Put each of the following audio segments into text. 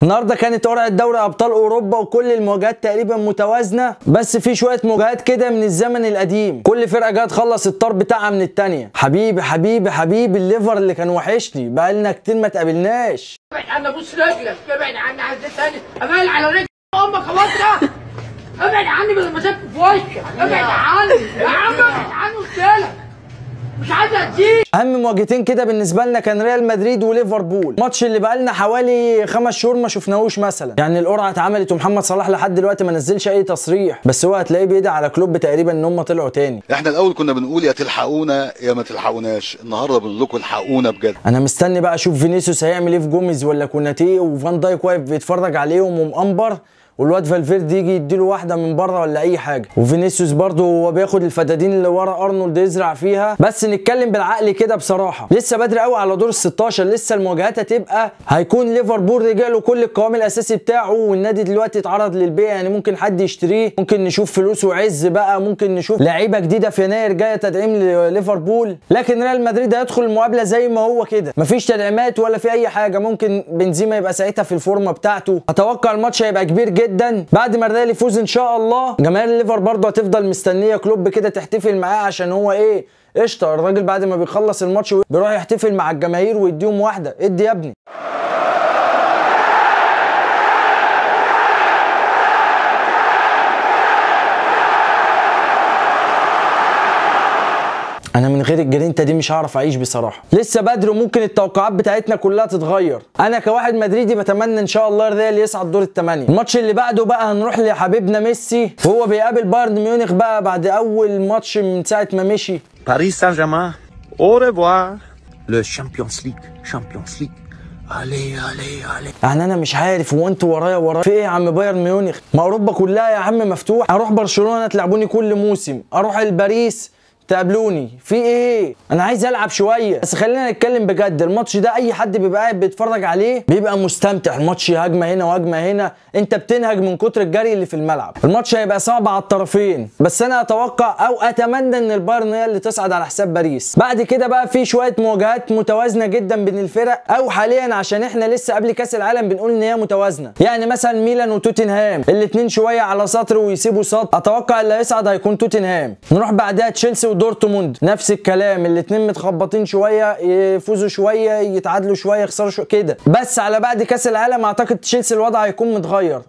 النهارده كانت قرعه دوري ابطال اوروبا وكل المواجهات تقريبا متوازنة، بس في شوية مواجهات كده من الزمن القديم، كل فرقه جاية تخلص الطار بتاعها من الثانية. حبيبي حبيبي حبيبي الليفر اللي كان وحشني، بقالنا كتير ما تقابلناش. ابعد عني، ابوس رجلك، ابعد عني، عايز تاني ابعد على رجل امك خلاص، ابعد عني بدل ما اشوف في وشك، ابعد عني يا عم، ابعد عني قلت لك مش عايز اديك. اهم مواجهتين كده بالنسبة لنا كان ريال مدريد وليفربول، ماتش اللي بقالنا حوالي 5 شهور ما شفناهوش مثلا. يعني القرعة اتعملت ومحمد صلاح لحد دلوقتي ما نزلش اي تصريح، بس هو هتلاقيه بيدعي على كلوب تقريبا ان هم طلعوا تاني. احنا الاول كنا بنقول يا تلحقونا يا ما تلحقوناش، النهارده بنقول لكم الحقونا بجد. انا مستني بقى اشوف فينيسيوس هيعمل ايه في جوميز ولا كوناتي، وفان دايك واقف بيتفرج عليهم ومقنبر، والواد فالفيردي يجي يديله واحدة من بره ولا اي حاجة. وفينيسيوس برضه هو بياخد الفدادين اللي ورا ارنولد يزرع فيها. بس نتكلم بالعقل كده بصراحة، لسه بدري قوي على دور ال 16، لسه المواجهات هتبقى، هيكون ليفربول رجع له كل القوام الاساسي بتاعه، والنادي دلوقتي اتعرض للبيع، يعني ممكن حد يشتريه، ممكن نشوف فلوس وعز بقى، ممكن نشوف لعيبة جديدة في يناير جاية تدعيم لليفربول. لكن ريال مدريد هيدخل المقابلة زي ما هو كده، مفيش تدعيمات ولا في اي حاجة، ممكن بنزيما يبقى ساعتها في الفورمة بتاعته. اتوقع الماتش هيبقى كبير جدا بعد ما الريال يفوز ان شاء الله. جماهير الليفر برضه هتفضل مستنيه كلوب كده تحتفل معاه، عشان هو ايه، قشطه الراجل بعد ما بيخلص الماتش بيروح يحتفل مع الجماهير ويديهم واحدة، ادي يا ابني. انا من غير الجرينتا دي مش هعرف اعيش بصراحة. لسه بدري وممكن التوقعات بتاعتنا كلها تتغير. انا كواحد مدريدي بتمنى ان شاء الله الريال يصعد دور الثمانية. الماتش اللي بعده بقى هنروح لحبيبنا ميسي وهو بيقابل بايرن ميونخ بقى بعد اول ماتش من ساعة ما مشي. باريس سان جيرمان au revoir le Champions League، Champions League، allez allez allez. يعني انا مش عارف هو انتوا ورايا ورايا في ايه يا عم بايرن ميونخ؟ ما اوروبا كلها يا عم مفتوح، اروح برشلونة تلعبوني كل موسم، اروح الباريس تقابلوني، في ايه؟ انا عايز العب شوية. بس خلينا نتكلم بجد، الماتش ده اي حد بيبقى قاعد بيتفرج عليه بيبقى مستمتع، الماتش هجمة هنا وهجمه هنا، انت بتنهج من كتر الجري اللي في الملعب. الماتش هيبقى صعب على الطرفين، بس انا اتوقع او اتمنى ان البايرن هي اللي تصعد على حساب باريس. بعد كده بقى في شوية مواجهات متوازنة جدا بين الفرق، او حاليا عشان احنا لسه قبل كاس العالم بنقول ان هي متوازنة. يعني مثلا ميلان وتوتنهام الاثنين شوية على سطر ويسيبوا سطر، اتوقع اللي هيصعد هيكون توتنهام. نروح بعدها تشيلسي ودورتموند نفس الكلام، الاثنين متخبطين شوية، يفوزوا شوية يتعادلوا شوية يخسروا شوية كده. بس على بعد كاس العالم اعتقد تشيلسي الوضع هيكون متغير،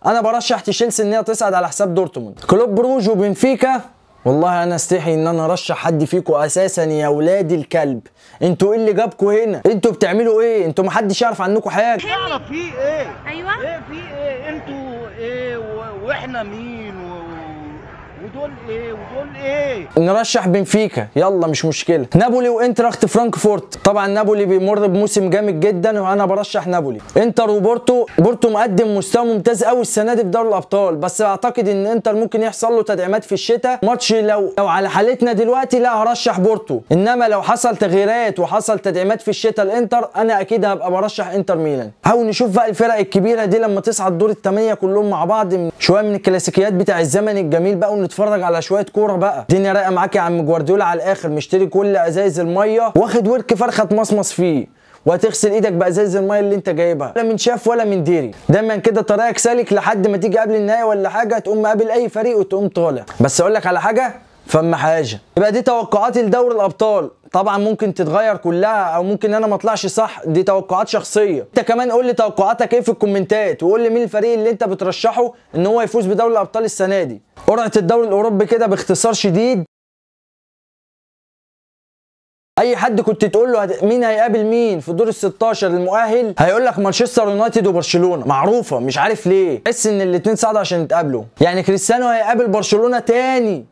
انا برشح تشيلسي ان هي تصعد على حساب دورتموند. كلوب بروج وبنفيكا، والله انا استحي ان انا ارشح حد فيكم اساسا يا ولاد الكلب، انتوا ايه اللي جابكم هنا؟ انتوا بتعملوا ايه؟ انتوا محدش يعرف عنكم حاجة. يعرف في ايه؟ ايوه ايه في ايه؟ انتوا ايه واحنا مين ودول ايه ودول ايه؟ نرشح بنفيكا يلا مش مشكلة. نابولي وانتراخت فرانكفورت، طبعا نابولي بيمر بموسم جامد جدا وانا برشح نابولي. انتر وبورتو، بورتو مقدم مستوى ممتاز قوي السنة دي في دوري الابطال، بس اعتقد ان انتر ممكن يحصل له تدعيمات في الشتاء. ماتش لو على حالتنا دلوقتي لا هرشح بورتو، انما لو حصل تغييرات وحصل تدعيمات في الشتاء الانتر انا اكيد هبقى برشح انتر ميلان. او نشوف بقى الفرق الكبيرة دي لما تصعد دور الثمانية كلهم مع بعض، شوية من الكلاسيكيات بتاع الزمن الجميل بقى، ونتفرج على شوية كورة بقى. الدنيا رايقة معاك يا عم جوارديولا على الاخر، مشتري كل ازايز المية، واخد ورك فرخة تمصمص فيه، وهتغسل ايدك بازايز المية اللي انت جايبها، لا من شاف ولا من ديري. دايما كده طريقك سالك لحد ما تيجي قبل النهائي ولا حاجة تقوم مقابل اي فريق وتقوم طالع. بس اقول لك على حاجة، فما حاجة. يبقى دي توقعاتي لدوري الابطال، طبعا ممكن تتغير كلها او ممكن انا ما اطلعش صح، دي توقعات شخصية. انت كمان قول لي توقعاتك ايه في الكومنتات، وقول لي مين الفريق اللي انت بترشحه ان هو يفوز بدوري الابطال السنة دي. قرعه الدوري الاوروبي كده باختصار شديد، اي حد كنت تقول له مين هيقابل مين في دور ال 16 المؤهل هيقول لك مانشستر يونايتد وبرشلونة، معروفة مش عارف ليه، تحس ان الاثنين صعدوا عشان يتقابلوا. يعني كريستيانو هيقابل برشلونة تاني،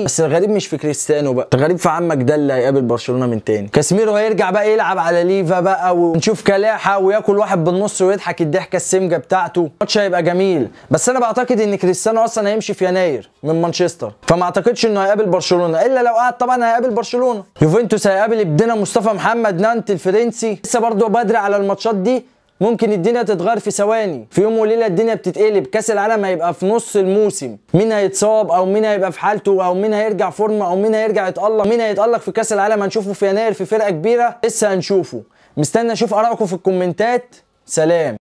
بس الغريب مش في كريستيانو بقى، الغريب في عمك ده اللي هيقابل برشلونة من تاني. كاسميرو هيرجع بقى يلعب على ليفا بقى، ونشوف كلاحه وياكل واحد بالنص ويضحك الضحكة السمجه بتاعته، الماتش هيبقى جميل. بس انا بعتقد ان كريستيانو اصلا هيمشي في يناير من مانشستر، فما اعتقدش انه هيقابل برشلونة الا لو قعد طبعا هيقابل برشلونة. يوفنتوس هيقابل ابننا مصطفى محمد نانت الفرنسي، لسه برضه بدري على الماتشات دي، ممكن الدنيا تتغير في ثواني، في يوم وليلة الدنيا بتتقلب. كاس العالم هيبقى في نص الموسم، مين هيتصاب او مين هيبقى في حالته او مين هيرجع فورمه او مين هيرجع يتالق، مين هيتالق في كاس العالم هنشوفه في يناير في فرقه كبيرة، لسه هنشوفه. مستني اشوف ارائكم في الكومنتات. سلام.